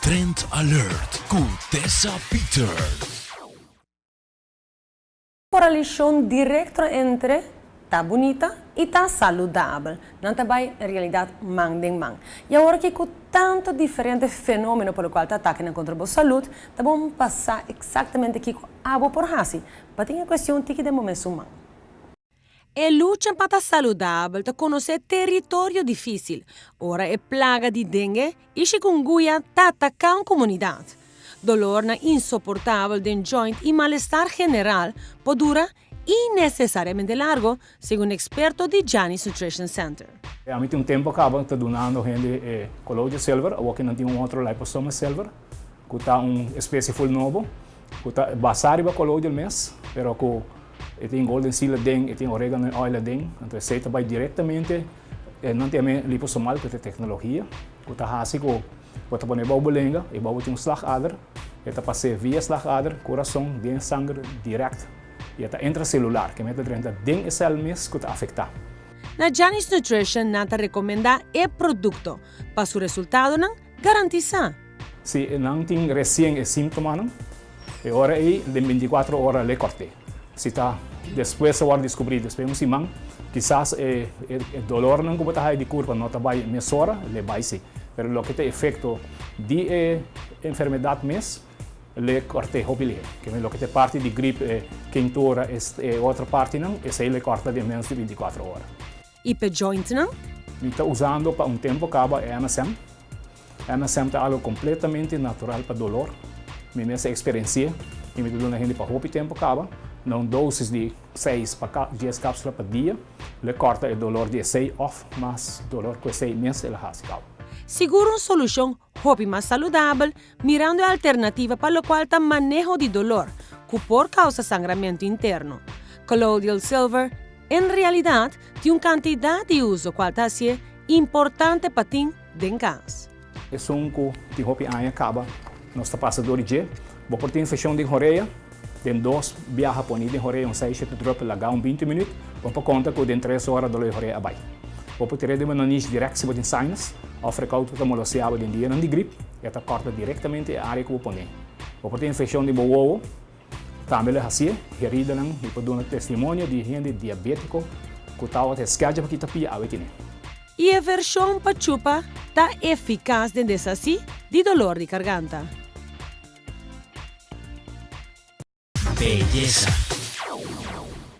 Trend Alert ku Tessa Peters. Koralishon direkto entre ta bunita i ta saludabel. Nan ta bai en realidat man den man. I awor aki ku tantu diferente fenomeno pa lokual ta atakenan kontra bo salud, ta bon pa sa eksaktamente kiko abo por hasi pa tin e kuestion tiki den bo mesun man. E lucha pa ta saludabel ta konosé teritorio difísil ora e plaga di dengue i chikungunya ta ataká un komunidat. Dolornan insoportabel den joint i malestar general por dura innesesariamente largo, segun eksperto di Janis Nutrition Center. Ami tin un tempo caba ta dunando hende e colodial silver, awor ki nan tin un otro liposomal silver cu ta un especie full nobo cu ta basa riba colodial mes pero cu E tin golden seal aden, e tin oregano oil aden, anto esei ta bai directamente, nan ta yam'e liposomal ku ta e tecnologia ku ta hasi ku bo ta pone bou bo lenga i bou bo tin un slagader, e ta pas'é via slagader, kurason, den sanger direct i e ta intracelular, ke mester drenta den e sèl mes ku ta afektá. Na Janis Nutrition nan ta rekomendá e produkto pa su resultadonan garantisá. Si nan tin resien e síntomanan, e ora ei den bintikuater ora lo e kòrt'é. Si ta despues a wòrdu diskubrí, despues di un siman, kisas e e dolornan ku bo ta haña di kurpa no ta bai mesora, lo e bai si. Pero loke ta efekto di e enfermedat mes, lo e kòrt'é hopi lihé. Kende loke ta e parti di grip, e keintura, e otro partinan, esei lo e kòrta den ménos di bintikuater ora. I p'e jointnan? Mi ta usando pa un tempu kaba e MSM. MSM ta algo completamente natural pa dolor. Mi mes a experienci'e y mi ta duna hende pa hopi tempo caba. Na un dosis di seis pa dies capsula pa dia, lo e corta e dolor di esey of mas dolor cu esey mes el a haci caba. Sigur un solucion hopi mas saludabel mirando e alternativa pa locual ta maneho di dolor cu por causa sangramento interno. Colloidal silver en realidad tin un cantidad di uso cual ta haci'e importante pa tin den kas. Esun ku tin hopi aña kaba nos ta pasa dor di dje. Bo por tin infekshon den horea, den dos biaha poni den horea un seis shete druppel laga un binti minüt, bo por konta ku den tres ora dolor di horea a bai. Bo por tir'é den bo nanish dirèkt si bo tin sinus òf rekout ku ta molostea bo den dianan di grip, e ta kòrta direktamente e área ku bo pon'é. Bo por tin infekshon den bo wowo, Tambe lo hasié heridanan i por duna testimonio di hende diabétiko ku tabata e skedje pa kita pia awe tene. I e vershon pa chupa ta efikas den deshasí di dolor di karganta. Beyesa.